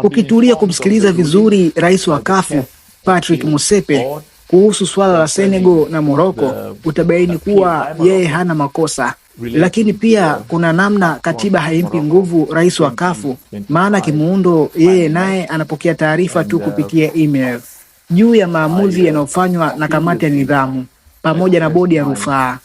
Ukitulia kumsikiliza vizuri rais wa CAF Patrick Motsepe kuhusu swala la Senegal na Morocco, utabaini kuwa yeye hana makosa, lakini pia kuna namna katiba haimpi nguvu rais wa CAF, maana kimuundo yeye naye anapokea taarifa tu kupitia email juu ya maamuzi yanayofanywa na kamati ya nidhamu pamoja na bodi ya rufaa,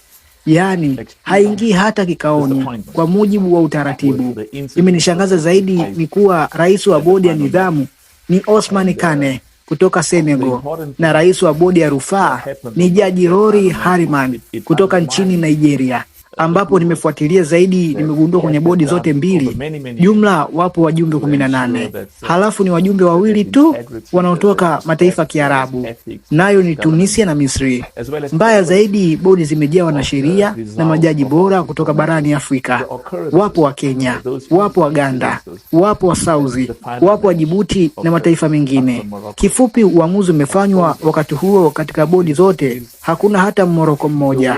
yaani haingii hata kikaoni kwa mujibu wa utaratibu. Imenishangaza zaidi ni kuwa rais wa bodi ya nidhamu ni Osman Kane kutoka Senegal na rais wa bodi ya rufaa ni Jaji Rory Harriman kutoka nchini Nigeria, ambapo nimefuatilia zaidi, nimegundua kwenye bodi zote mbili jumla wapo wajumbe 18, halafu ni wajumbe wawili tu wanaotoka mataifa ya Kiarabu, nayo ni Tunisia na Misri. Mbaya zaidi, bodi zimejaa wanasheria na majaji bora kutoka barani Afrika. Wapo wa Kenya, wapo Waganda, wapo wa Sauzi, wapo wa Jibuti na mataifa mengine. Kifupi, uamuzi umefanywa wakati huo katika bodi zote, hakuna hata Mmoroko mmoja,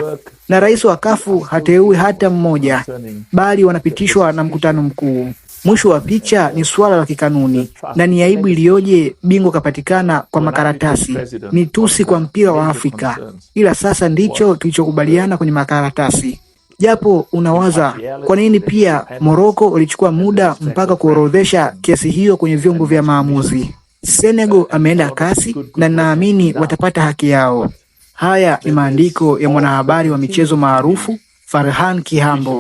na rais wa CAF hateui hata mmoja, bali wanapitishwa na mkutano mkuu. Mwisho wa picha ni suala la kikanuni, na ni aibu iliyoje bingwa kapatikana kwa makaratasi. Ni tusi kwa mpira wa Afrika, ila sasa ndicho tulichokubaliana kwenye makaratasi. Japo unawaza kwa nini pia Moroko walichukua muda mpaka kuorodhesha kesi hiyo kwenye vyombo vya maamuzi. Senegal ameenda kasi na naamini watapata haki yao. Haya ni maandiko ya mwanahabari wa michezo maarufu Farhan Kihambo.